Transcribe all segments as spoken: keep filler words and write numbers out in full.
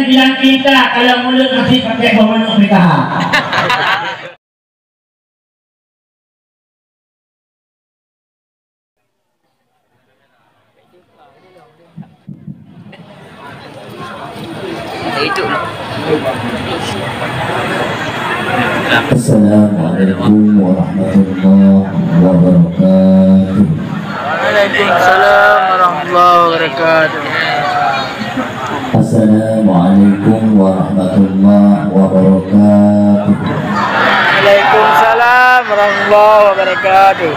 Yang cinta kalau mulut masih pakai bawah manok P K H. Assalamualaikum warahmatullahi wabarakatuh. Waalaikumsalam warahmatullahi wabarakatuh. Assalamualaikum warahmatullahi wabarakatuh. Waalaikumsalam warahmatullahi wabarakatuh.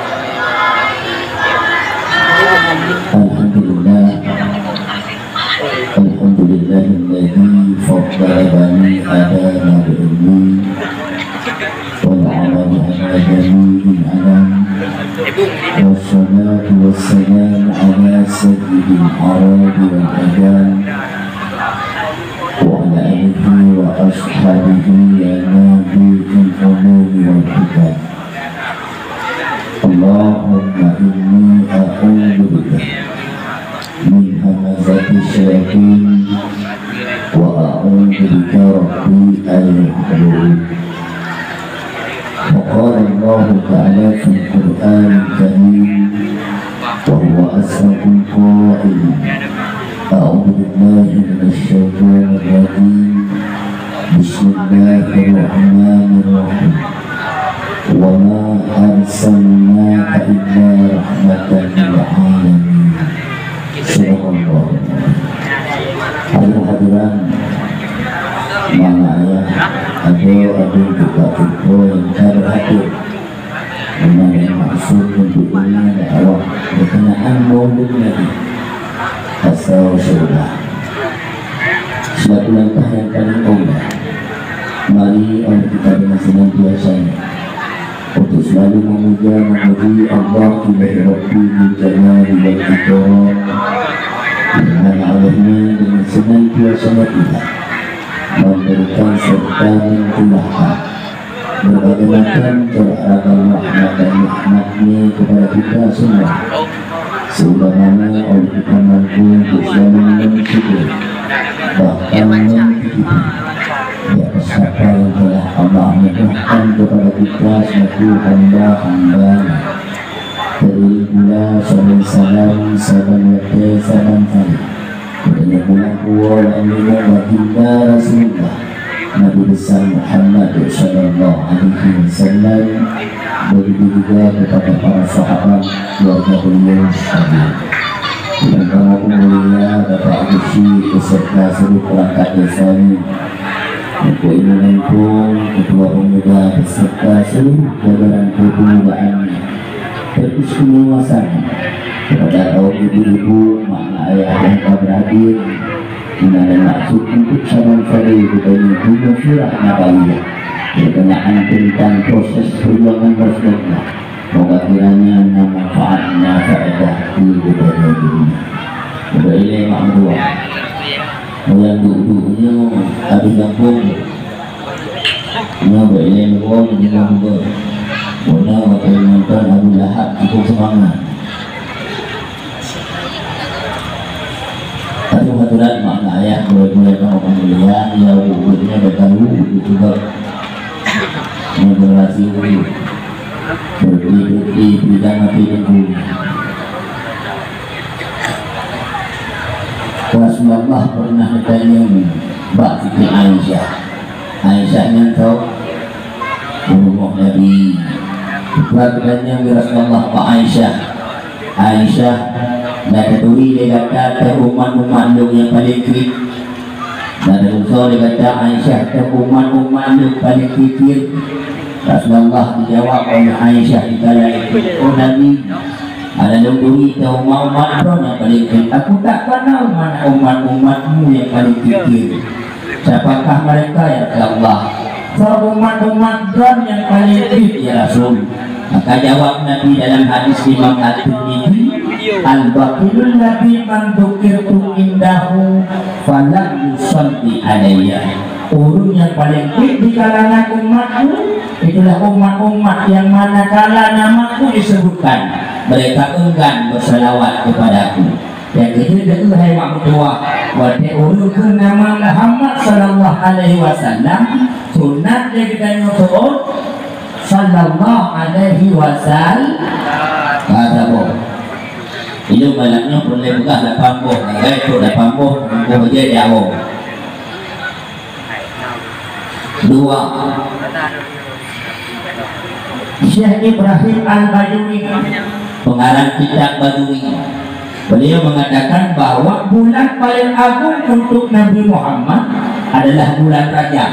Alhamdulillah. Alhamdulillahilladzi faddala bani Adama bil ilmi wal amali ala jami'il alam. Wassalatu wassalamu ala sayyidil arabi wal ajam wa ala alihi wa ashabihi ya nabi'il ulumi wal hikam. Allahumma inni a'udzu bika min hamazati syayatin wa a'udzu bika rabbi an yahdurun. Wa qala Allahu ta'ala fil Qur'anil Karim wa huwa asdaqul qailin. A'udzu billahi minasy syaithanir rajim. Bismillahirrahmanirrahim. Wa ma arsalnaka illa rahmatan lil alamin. Sadaqallah. Hadirin hadirat, mak ayah, adoe-adoe, cucu-cucu nyang ka beuhadér. Memang nyang maksud untuk ini dakwah berkenaan Maulid Nabi. Pasal syurga. Selaku langkah yang paling aula, mari oleh kita dengan senantiasa untuk selalu memuja, memuji Allah Ilahi Rabbi Dzul Jalali wal Ikram, yang mana olehnya dengan senantiasa kita memberikan serta mencurahkan berbagai macam curah ragam rahmat dan nikmat-Nya kepada kita semua, sehingga mana oleh kita mampu untuk selalu mensyukuri, bahkan mencicipi di atas apa yang telah Allah murahkan kepada kita selaku hamba-hamba-Nya. Teriring pula salam salam, salam watée, salam saleuem. Kepada bulan dua dan lima baginda Rasulullah Nabi besar Muhammad sallallahu alaihi wasallam, begitu juga kepada para sahabat keluarga beliau sekalian. Dan kamu pun mulia Bapak Geuchik beserta seluruh perangkat desanya, Teungku Imum Gampông, Ketua Pemuda beserta seluruh jajaran kepemudaan. Terus penguasa kepada kaum ibu-ibu, mak ayah dan para beradik, di mana maksud untuk saban fadil kita ini guna sirah nabawiyah berkenaan tentang proses perjuangan Rasulullah. Moga kiranya na manfaat, na faedah keu geutanyoe di rumoh. Ubak ilée mak meutuah. Bulan duek-duek nyoe habéh gampông. Nyoe bèk lé lôn deungon buka. Meunan watèe nonton Abu Lahab cukôp seumangat. Tapi aturan mak ngon ayah, gurèe-gurèe kamoe peumulia, ya, buet nyoe bèk karu, buet juga. Nyoe generasi uri. Berhenti-berhenti, bidang mati tengku. Rasulullah pernah geutanyong bak Siti Aisyah. Aisyah nyan tho, rumoh Nabi. Teuma geutanyong lé Rasulullah bak Aisyah, "Aisyah, na taturi lé gata teuh umat-umat lôn nyang paleng kriet? Na taturi lé gata, Aisyah, teuh umat-umat lôn paleng kriet?" Rasulullah geujaweueb oleh Aisyah dikala itu, "Oh Nabi, hana lôn turi teuh umat-umat droe nyang paleng kriet. Aku tak kenal mana umat-umatmu yang paling kikir. Siapakah mereka, ya Allah?" "Seuumat-umat droe nyang paleng kriet, ya Rasul." Maka jawab Nabi dalam hadis Imam At-Tirmidzi, "Al-bakhilul ladzi man dzukirtu indahu falam yusalli alayya." Ureuëng nyang paleng kriet di kalangan umatku, itulah umat-umat yang manakala namaku disebutkan, mereka enggan bersalawat kepadaku. Nyang keujeuet deuh hai mak meutuah, watèe ureueng kheun nama Muhammad sallallahu alaihi wasallam, sunat lé geutanyoe seuôt sallallahu alaihi wasallam. Ka saboh. Ilôn malam nyoe peureulèe peugah lapan boh, lagèe trok lapan boh, boh bajèe di awong. Dua. Syekh Ibrahim Al-Bajuri, pengarang kitab Bajuri, beliau mengatakan bahwa bulan paling agung untuk Nabi Muhammad adalah bulan Rajab.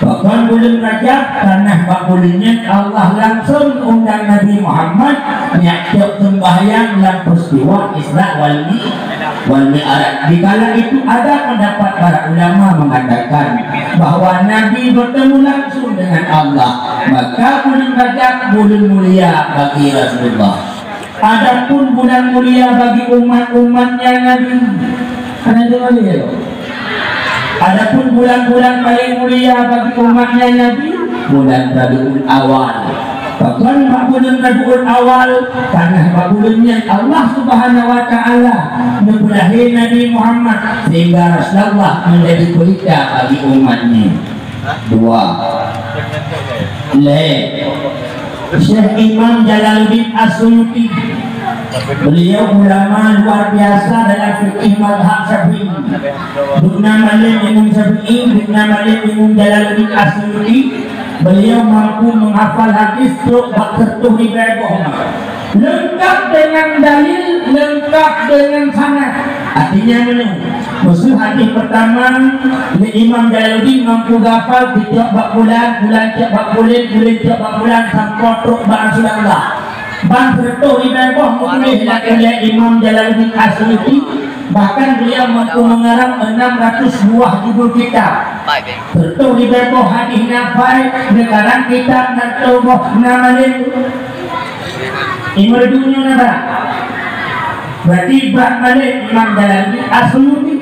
Pakon buleuen Rajab? Karena bak buleuen nyan Allah langsung undang Nabi Muhammad nyak cok sembahyang lam peristiwa Isra wal Mi-, wal Mi'raj. Di kala itu ada pendapat para ulama mengatakan bahwa Nabi bertemu langsung dengan Allah. Maka buleuen Rajab buleuen mulia bagi Rasulullah. Adapun bulan mulia bagi umat-umatnya Nabi, hana deungoe lé. Adapun bulan-bulan paling mulia bagi umatnya Nabi, bulan Rabiul Awal. Pakon bak bulan Rabiul Awal? Karena bak bulan nyan Allah Subhanahu wa Taala neupeulahé Nabi Muhammad, sehingga Rasulullah menjadi pelita bagi umatnya. Dua. Lé. Syekh Imam Jalaluddin As-Suyuti. Beliau ulama luar biasa dalam fikih mazhab Syafi'i. Dukna malém Imam Syafi'i, dukna malém Imam Jalaluddin As-Suyuti. Beliau mampu menghafal hadis trok bak siratoh ribèe boh. Lengkap dengan dalil, lengkap dengan sanad. Artinya meunoe, meuseu hadis pertama lé Imam Jalaluddin mampu geuhafal, cok bak fulan, fulan cok bak fulan, fulan cok bak fulan, sampoe trok bak Rasulullah. Ban siratoh ribèe boh meutuléh lé Imam Jalaluddin As-Suyuti, bahkan beliau mampu mengarang enam ratus buah judul kitab. Siratoh ribèe boh hadis na pai, neukarang kitab enam ratus boh na malém. Imam dunia nada. Berarti bak malém Imam Jalaluddin As-Suyuti.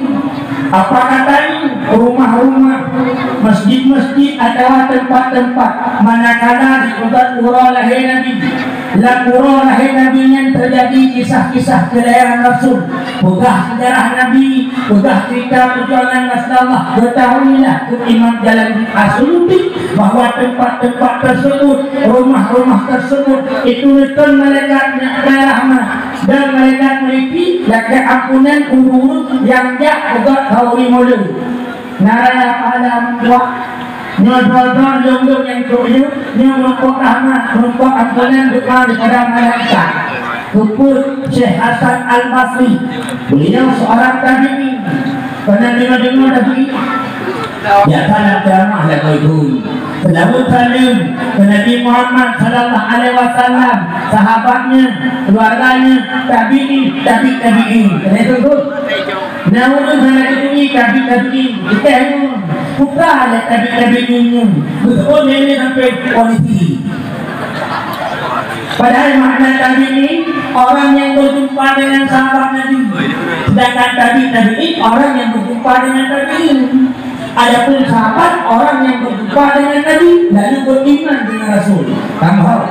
Apa katanya? Rumah-rumah, masjid-masjid atawa tempat-tempat manakala dipeugah uroe lahé Nabi. Lam uroe lahé Nabi nyan terjadi kisah-kisah kelahiran Rasul. Peugah sejarah Nabi, peugah cerita perjuangan Rasulullah. Ketahuilah, kheun Imam Jalaluddin As-Suyuti, bahwa tempat-tempat tersebut, rumah-rumah tersebut, itu neutron malaikat nyang rahmat dan malaikat meuliki lakèe ampunan ureueng-ureueng nyang jak peugöt hauri mulod. Nara pahala meutuah. Nyoe droe-droe lôn-lôn nyang trok nyoe, nyoe meurumpok rahmat, meurumpok ampunan doa daripada malaikat. Keupeue Syekh Hasan Al-Basri, beliau seorang tabi'in. Pernah dengar-dengar tabi'in? Ya, salam ceramah ya, Bapak Ibu. Selawat salam ke Nabi Muhammad sallallahu alaihi wasallam, sahabatnya, keluarganya, tabi'in, tabi' tabi'in. Kena itu, Bu. Nah, ureueng hana geuturi tabi-tabi, geuteh nyoe. Peue keuh lé tabi-tabi nyoe? Beutôi nyoe sampai polisi. Padahal makna tabi ni orang yang berjumpa dengan sahabat Nabi. Sedangkan tabi-tabi orang yang berjumpa dengan tabi'in. Adapun sahabat orang yang berjumpa dengan Nabi lalu beriman dengan Rasul. Paham?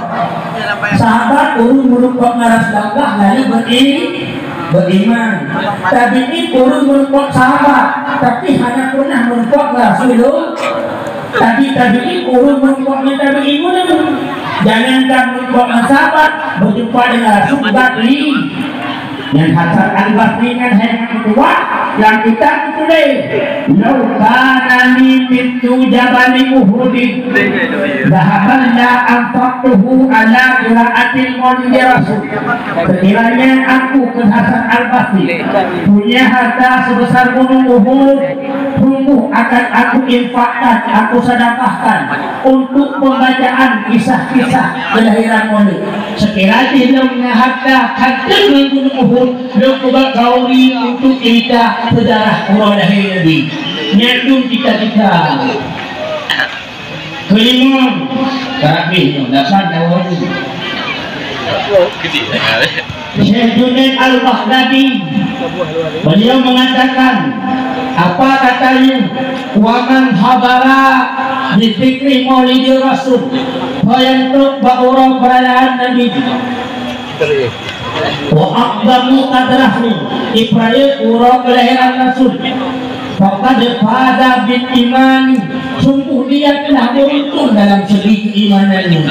Sahabat ureueng meurumpok ngon Rasulullah lalu beri-, beriman. Tabi'in ureueng meurumpok sahabat, tapi hana pernah meurumpok ngon Rasulullah. Tabi-, tabi'in ureueng meurumpok ngon tabi'in ureueng. Jangankan meurumpok ngon sahabat, berjumpa dengan Rasul, bak li. Nyan Hasan Al-Basri nyan hai meutuah, lam kitab geutuléh, "Lau kana li mithlu jabali Uhudin dhahaban la anfaqtuhu ala qiraatil maulidi Rasul." Sekiranya aku, kheun Hasan Al-Basri, punya harta sebesar gunung Uhud, sungguh akan aku infakkan, aku sedekahkan untuk pembacaan kisah-kisah kelahiran Maulid. Sekira jih lôn na harta, harta ngon gunong Uhud, lôn peugah gauri untuk cerita sejarah uroe lahé Nabi. Nyan dum cita-cita. Kelima, terakhir, lapan tahun. Syekh Junaid Al-Baghdadi, beliau mengatakan, apa katanya, "Wa man hadara li dzikri maulidi Rasul," siapa yang trok bak uroe perayaan Nabi. Wa a'zamu qadrahu, ipeurayeuk uroe keulahiran Rasul. Faqad faza bil imani, sungguh dia telah beruntung dalam segi keimanan nyoe.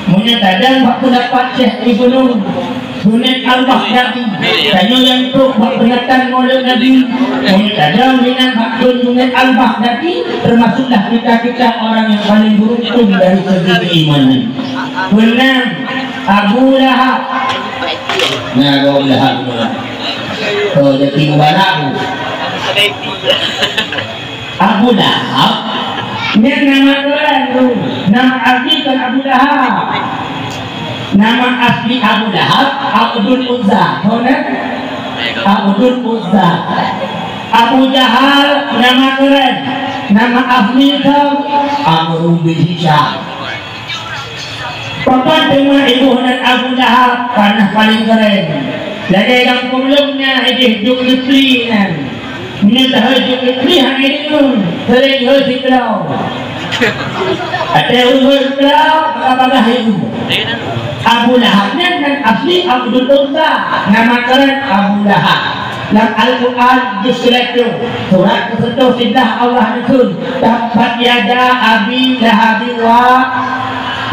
Meunyoe tajam bak peundapat Syekh Ibnu Junaid Al-Baghdadi, tanyoe nyang trok bak peringatan Maulid Nabi, meunyoe tajam inan bak Ibnu Junaid Al-Baghdadi, termasuklah kita-kita orang yang paling beruntung dari segi keimanan. Keunam, Abu Lahab. Nah, Abu Lahab. Oh, jadi mubarak tu. Abu Lahab. Nyan nama keureun tu. Nama asli kon Abu Lahab. Nama asli Abu Lahab, Abdul Uzza. Tahu kan? Abdul Uzza. Abu Jahal, nama keureun. Nama asli tu Amru bin Hisham. Pakon teuma iboh nan Abu Lahab, ka na paléng keureun. Lagèe gampông lôn nyan, idéh Zulkifli nyan. Meunyoe tahe Zulkifli hana deungoe, seuring hôi sibloe. Watèe ureueng hôi sibloe, bagah-bagah ibu. Abu Lahab nyan nan asli Abdul Uzza, nama keureun Abu Lahab. Lam Al-Quran juz sireutôh, surat keu sireutôh siblah Allah neukheun, "Tabbat yada Abi Lahabin wa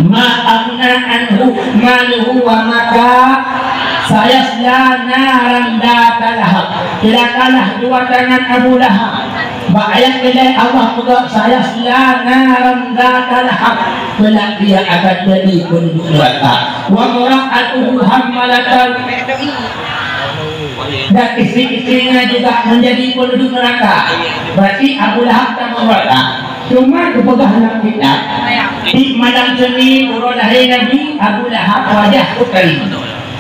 ma aghna anhu maluhu wa ma kasab, sayasla naran dzata lahab." Cilakalah dua tangan Abu Lahab. Bak ayat keudeh Allah peugah, "Sayasla naran dzata lahab." Kelak dia akan jadi penduduk neraka. "Wa imra'atuhu hammalatal" Dan istri-istrinya juga menjadi penduduk neraka. Berarti Abu Lahab tamong neraka. Cuma geupeugah lam kitab, di malam Senin uroe lahé Nabi, Abu Lahab wajah putri.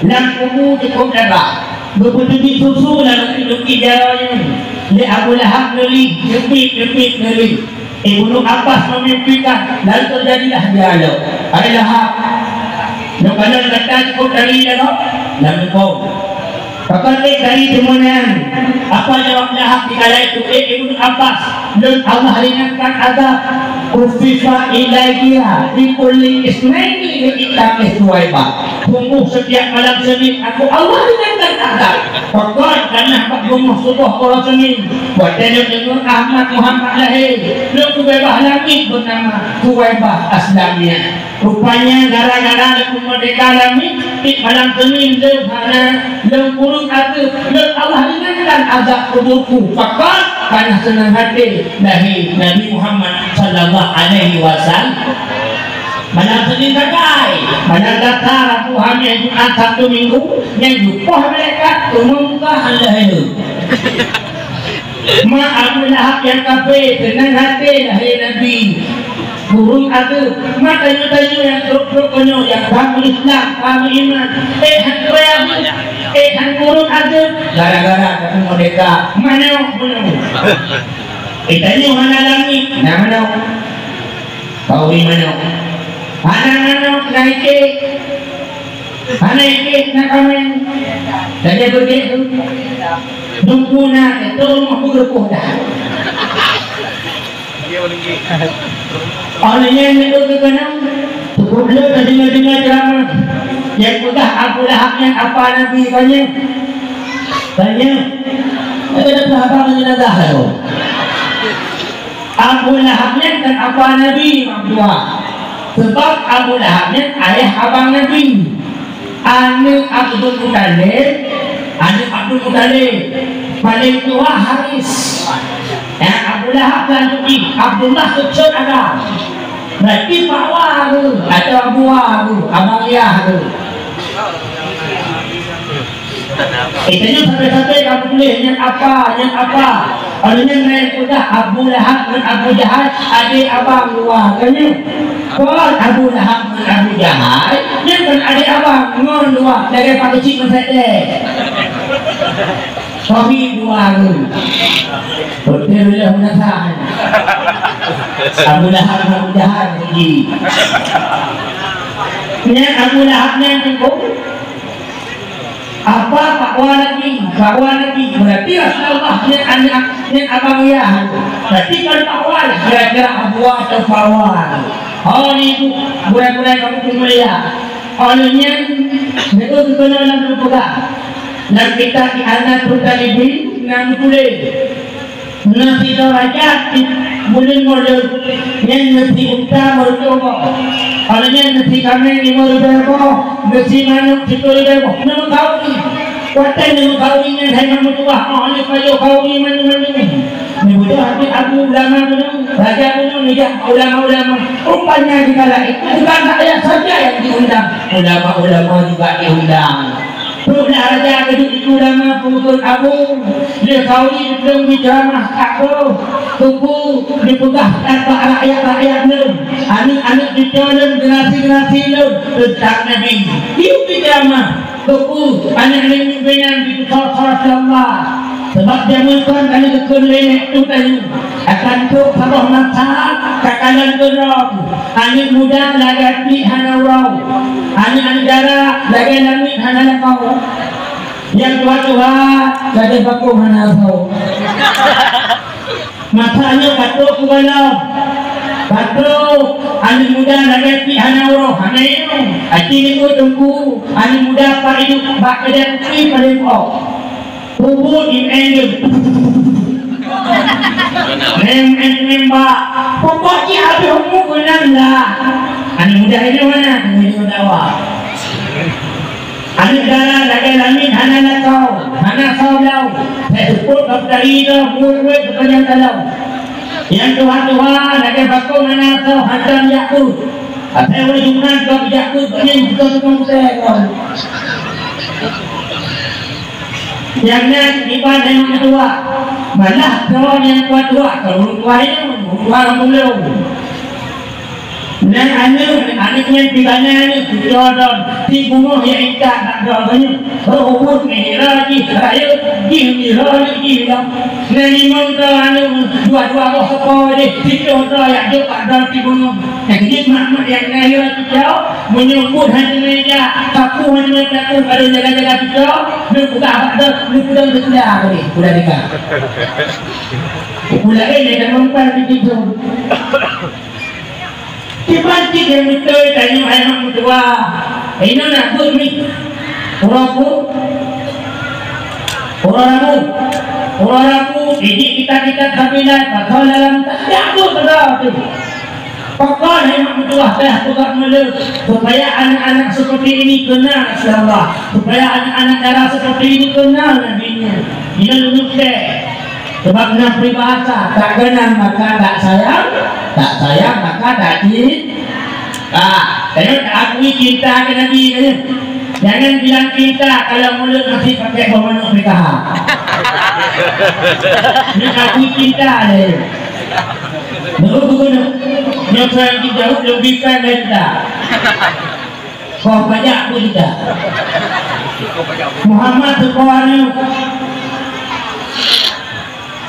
Lam kubu cukup dara. Geupeuteubiet susu lam luki-luki jaroe nyan. Lé Abu Lahab neuli, neubit, neubit, neuli. Ibnu Abbas memimpikan, lalu terjadilah dialog. "Hai Lahab, nyoe kalon gata cukôp dari dalam, lam leumpông." Pakon ék dari teumeunan? Apa jawab Lahab dikala itu? "Eh, Ibnu Abbas, lôn Allah ringankan azab. Khuffifa ilayya fi kulli isnaini li itaqi Suwaibah." Sungguh setiap malam Senin aku Allah ringankan azab. Pakon? Karena bak rumoh suboh uroe Senin, watèe lôn deungoe Ahmad Muhammad lahé, lôn peubeubaih lam miet beunama Suwaibah Aslamiyah. Rupanya gara-gara lôn peumerdeka lam miet, tiep malam Senin lôn hana, lôn kureueng ateueh, lôn Allah ringankan azab kuburku. Pakon? Karena seunang até lahé Nabi Muhammad sallallahu alaihi wasallam. Malam Senin sagai, malam Dasar, Rabu, Hamis, Jumat, Sabtu, Minggu, nyang jipoh malaikat, turun muka Allah tu. Ma Abu Lahab nyang kafé, seunang até lahé Nabi. Kureueng ateueh, ma tanyoe-tanyoe nyang trok-trok keunoe, nyang ka Islam, ka iman. Eh, han kureueng ateueh, eh, han kureueng ateueh, gara-gara ka merdeka. Manok bunoe. Eh, tanyoe hana lam miet, na manok. Kauri manok. Hana manok na iték. Hana iték na kaméng. Saja beudek tu. Dum guna tu rumoh beureukoh dah. Awak nyan neuk keu keunan, teupeu lé tadeungoe-deungoe ceuramah. Nyang peugah Abu Lahab nyan apa Nabi, tanya. Tanya. Ada sahabat nyan dah tu. Abu Lahab nyan kan apa Nabi, Abdullah. Sebab Abu Lahab nyan ayah abang Nabi. Aneuk Abdul Muthalib, aneuk Abdul Muthalib. Paling tua Haris. Ya, Abu Lahab dan Abi, Abdullah keucut agam. Berarti Pak Wa tu, atau Abu Wa tu, Abang Yah tu. Eh, tanyoe sabe-sabe ka tuléh nyan apa, nyan apa. Kalau nyan laén peugah Abu Lahab ngon Abu Jahal, adé abang dua. Tanyoe, kon Abu Lahab ngon Abu Jahal, nyan kon adé abang ngon dua. Lagèe pak keuchik ngon sèt deh. Suami dua tu. Beutôi lé meunasah. Abu Lahab ngon Abu Jahal siji. Nyan Abu Lahab nyan tu. Apa Pak Wa Nabi? Pak Wa Nabi. Berarti Rasulullah nyan aneuk, nyan abang Yah. Berarti kon Pak Wa lah, kira-kira Abu Wa atau Pak Wa. Oh, ni tu, gurèe-gurèe kamoe peumulia. Oh, nyan Nyoe keunoe lam peugah, lam kitab I'anatul Talibin na meutuléh, na sidroe raja di buleuen Maulud, nyan neusi unta meureutoh boh, óh lheueh nyan neusi kaméng limong ribée boh, neusi manok siplôh ribée boh, neumeukawen. Watée neumeukawen nyan hai mak meutuwah, óh lheueh pajoh kawen mandum-mandum. Neubeudoh até abu ulama gunong, raja gunong neujak ulama-ulama. Rupanya di kala itu bukan rakyat saja yang diundang, ulama-ulama juga diundang. Peulah raja keudeh itu ulama pengikut abu, lé kauli dong di ceramah takroh, kubu dipeugah tanpa rakyat-rakyat lom, aneuk-aneuk cucu lom, generasi-generasi lom tentang Nabi. Yuk di ceramah. Teungku, aneuk-aneuk miet binan jiteuka-ka lé Allah. Sabab jameun kon ka neukheun lé nèk tu tanyoe, akan trok saboh masa takalon keudroe. Aneuk muda lagèe pih hana uroe. Aneuk-aneuk dara lagèe lamiet hana lakoe. Nyang tuha-tuha lagèe bakong hana asoe. Masa nyoe ka trok keu gohlom. Ka trok, aneuk muda lagèe pih hana uroe, hana inong. Aci nibak teungku, aneuk muda pat idup bak keudè kupi paleng poh. Peubuet imeung geuh. Mem, mem, mem bak. Pokok jih habéh umu keunan lah. Aneuk muda inong mana? Inong dakwah. Aneuk dara lagèe lamiet hana lakoe, hana soe blau. Bèk seupôt bak peutari droe, muet-muet seupanyang taloe. Nyang tuha-tuha lagèe bakong hana asoe, hantom jak beuet. Asai uroe Jumat gob jak beuet, beuet nyan jiteuka tukang putèe gob. Nyang nyan iban nyang tuha. Malah droe nyang tuha-tuha, kon ureueng tuha nyoe, ureueng tuha lam buleuen. Nyan aneuk, aneuk nyan pih bana aneuk, cucoe droe, tibunoh nyang intat bak droe nyoe. Rôh ubit meuhira jih, rayeuk jih meuhira jih lom. Nyan limong droe aneuk, dua-dua boh seupôt jih, sitoh droe jak jok bak droe tibunoh. Nyang jeuet mak-mak nyang na hira cucoe, meunyoe buet hana meujak, sapeue hana meujak, padub jaga-jaga cucoe, neupeugah bak droe, neupeudong sikula tadi, sikula tinggai. Sikula laén nyang ka meumpang di situ. Kiban cit nyang beutôi tanyoe hai mak meutuwah. Inoe na beuet mi. Uroe ku. Uroe Rabu. Uroe Rabu, ijak kitab-kitab sabilan, pasal dalam tak ada beuet tu. Pakon hai mak meutuwah teuh peugah meuleueh, supaya anak-anak seperti ini kenal, insyaallah. Supaya anak-anak dara seperti ini kenal Nabi-Nya. Inoe lôn teh. Sebab na peribahasa, tak kenal maka tak sayang, tak sayang maka tak cinta. Ah, tanyoe tak akui cinta keu Nabi, tanyoe. Jangan bilang cinta kalau mulut masih pakai bau manok P K H. Ni akui cinta deh. Nyoe geuneuk, nyoe kan dijaweueb lebih kan dari kita. Kah pajak pun tidak. Muhammad seupôt aneuk.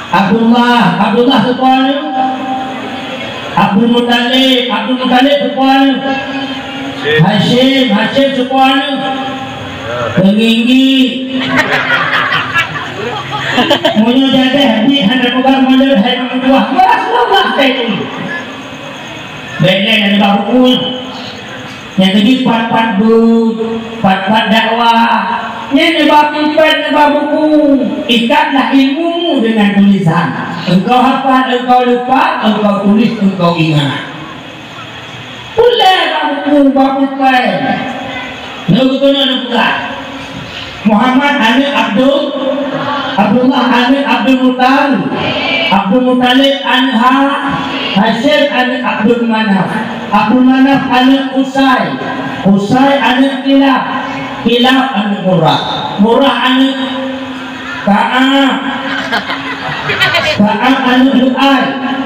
Abdullah, Abdullah seupôt aneuk. Abdul Muttalib, Abdul Muttalib seupôt aneuk. Hasyim, Hasyim seupôt aneuk. Peunginggi. Meunyoe jadeh, jih hana peugah meuleueh hai mak meutuwah. Ya Rasulullah, kata itu. Bèk lé nibak buku. Nyang keujeuet pat-pat beuet, pat-pat dakwah. Nyan nibak pulpet, nibak buku. Ikatlah ilmumu dengan tulisan. Engkau hafal, engkau lupa, engkau tulis, engkau ingat. Ulèe bak buku, bak pulpet. Nyoe geutanyoe neupeugah. Muhammad aneuk Abdul, Abdullah aneuk Abdul Muttalib, Abdul Muttalib aneuk Ha-, Hasyim aneuk Abdul Manaf, Abdul Manaf aneuk Qusay, Qusay aneuk Kilab, Kilab aneuk Murrah, Murrah aneuk Ka'ab, Ka'ab aneuk Lu'ay,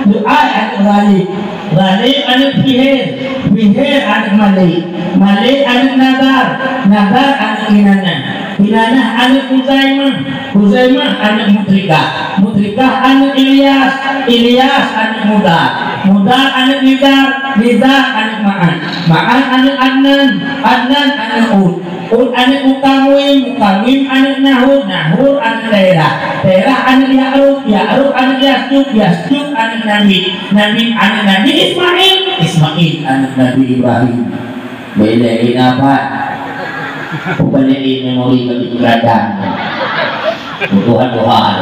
Lu'ay aneuk Ghalib, Ghalib aneuk Fihir, Fihir aneuk Malik, Malik aneuk Nazar, Nazar aneuk Kinanah, Kinanah aneuk Khuzaimah, Khuzaimah aneuk Mutrikah, Mutrikah aneuk Ilyas, Ilyas aneuk Mudar, Mudar aneuk Nizar, Nizar aneuk Ma'an, Ma'an aneuk Adnan, Adnan aneuk Ud, Ud aneuk Mukamwim, Mukamwim aneuk Nahur, Nahur aneuk Terah, Terah aneuk Ya'rub, Ya'rub aneuk Yasjub, Yasjub aneuk Nabi, Nabi aneuk Nabi Ismail, Ismail aneuk Nabi Ibrahim. Bèk lé ingat pat. Bukan jadi memori bagi keberadaan. Tuhan, Tuhan.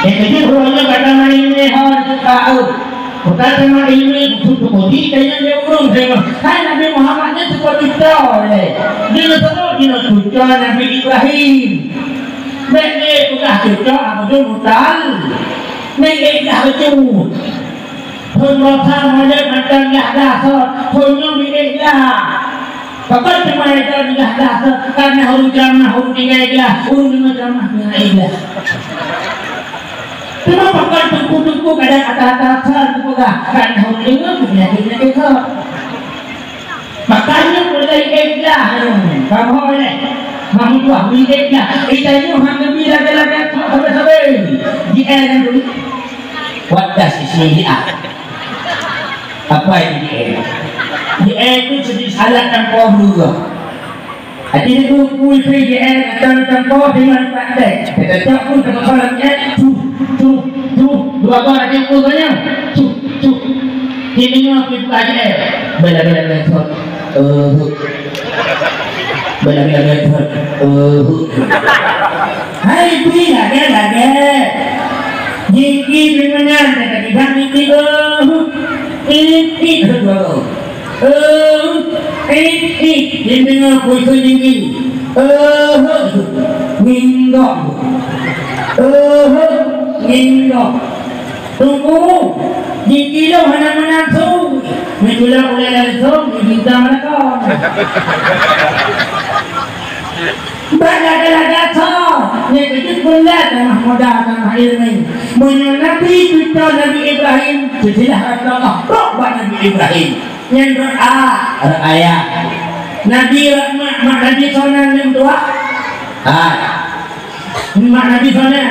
Jadi, ureueng nyoe ka tamah ileumèe hôi teuka, eh. Ka tamah ileumèe, buku-buku di kayèe lé ureueng deungoe. Hai Nabi Muhammad nyan teuka cucoe lé. Di nyoe teuka, di nyoe cucoe Nabi Ibrahim. Bèk lé peugah cucoe Abdul Muttalib. Nyan lé peugah bacut. Phôn boh that mulod mantong dah dasot, phôn nyoe milék dah. Pakon teuma dah dasot, karena ureueng ceramah, ureueng tinggai dah, ureueng deungoe ceramah tinggai dah. Teuma pakon teungku-teungku kadang ata-ata that geupeugah, karena ureueng deungoe peunyakét-peunyakét that. Makanya mulai dah, kamoe lé, mamutuah milék dah. Ita nyoe han geubi lagèe-lagèe that sabe-sabe. Di eh nyan dulu. Wadah sisi dia. Apa itu dia? Dia itu sedih salah tempoh dulu. Hati itu kui kui dia atau tempoh dengan praktek. Kita cok pun tempoh lagi. Tuh, tuh, tuh. Dua kali dia pun tanya. Tuh, tuh. Ini yang aku buka aja. Bela-bela-bela. Eh, bela-bela-bela. Eh, hai, pi lagèe-lagèe. Jingki pi meunan, kata kita jingki, eh, ini, ini, eh, ini, ini, jingki, eh, nginggok. Eh, nginggok. Teungku, jikilo hana meunan su. Meutulak ulèe langsông, jibintang lakon. Bak lagèe-lagèe soe, nyang keujeuet peulat tamah muda tamah ileumèe. Meunyoe Nabi cucoe Nabi Ibrahim, seusilah rot Allah, trok bak Nabi Ibrahim. Nyan rot a, rot ayah. Nabi rot mak, mak Nabi soe nan nyang tuha? Hai. Mak Nabi soe nan?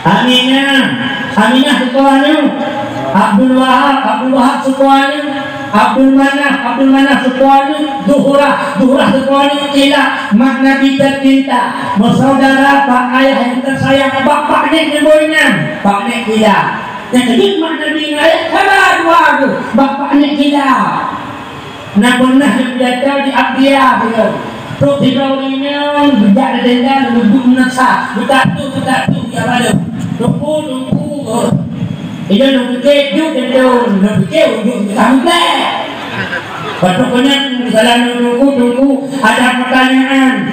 Aminah. Aminah seukoe aneuk. Abdul Wahab, Abdul Wahab seukoe aneuk. Abdul Manaf, Abdul Manaf seukoe aneuk. Zuhrah, Zuhrah seukoe aneuk. Kila, mak Nabi tercinta, bersaudara bak ayah yang tersayang, bak, bak nek nyang boh inan, bak nek Kila. Nyang keujeuet mak Nabi ngon ayah, salah dua tu, bak, bak nek Kila. Na peunah lôn pidato di Abdya, beuh. Trok sidroe ureueng inong, geujak di tenda, geuduek meunasah, beutatu, beutatu, ya, balom. Teungku, teungku, oh. Ilôn lôn pike, juk, ilôn, lôn pike, ujong ka meugleh. Watèe nyan, salah lôn teungku, teungku, ada pertanyaan.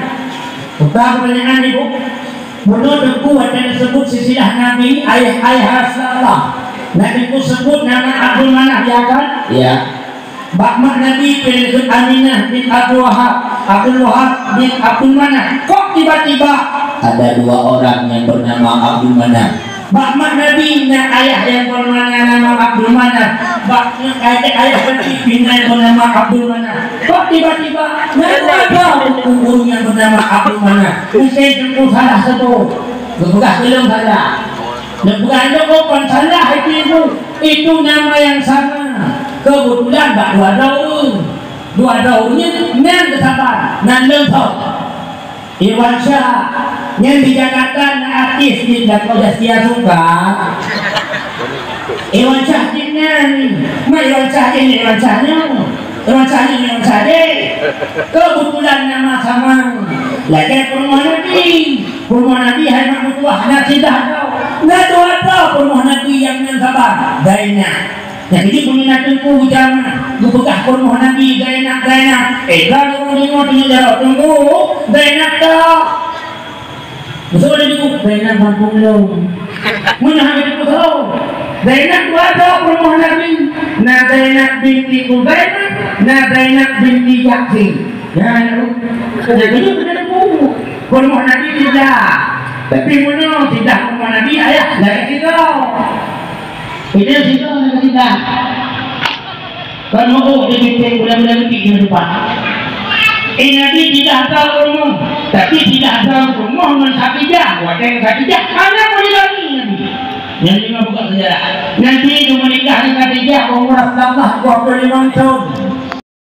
Bukan pertanyaan, Ibu. Bunoe teungku, watèe neusebut silsilah Nabi, ayah-ayah Rasulullah. Nabi ku sebut nama Abdul Manaf, ya kan? Ya. Bak mak Nabi peue Aminah bin Abdul Wahab, Abdul Wahab bin Abdul Manaf. Kok tiba-tiba ada dua orang yang bernama Abdul Manaf? Bak mak Nabi na ayah yang bernama, nama Abdul Manaf. Bak ayah, ayah Nabi pih na yang bernama Abdul Manaf. Kok tiba-tiba na dua orang yang bernama Abdul Manaf? Mungkin teungku salah sebut. Geupeugah keu lôn salah. Geupeugah lôn kon salah itu, itu. Itu nama yang sama. Kebetulan bak dua droe ureueng. Dua droe ureueng nyan, nyan teusaban, nan lôn thôn. Irwansyah, nyan di Jakarta na artis di Jakarta Setia Suka. Irwansyah jih nyan, ma Irwansyah jih, Irwansyah nyoe. Irwansyah jih, Irwansyah jih. Kebetulan nama sama. Lagèe peurumoh Nabi. Peurumoh Nabi hai mak meutuah, na sidah droe. Na dua droe peurumoh Nabi nyang nan saban. Zainab. Nyang keujeuet peuminat teungku jam geupeugah peurumoh Nabi Zainab, Zainab. Eh, droe ureueng deungoe teungoh jaroe, teungku, Zainab tok. Beutôi laju, Zainab gampông lôn. Meunyoe hana teupeu tho, Zainab dua droe peurumoh Nabi. Na Zainab binti Khuzaimah, na Zainab binti Jahsy. Nyan, jadi, peurumoh Nabi tiga. Tapi meunyoe tiga peurumoh Nabi, ayah, laén tiga. Itu tiga, laén tiga. Kan mau di titik bulan-bulan lebih yang depan. Eh, Nabi tidak tahu umur, tapi tidak tahu umur dengan Khadijah. Watèe Khadijah, hana boleh lagi Nabi. Yang lima buka sejarah. Nabi itu menikah dengan Khadijah umur Rasulullah dua puluh lima tahun.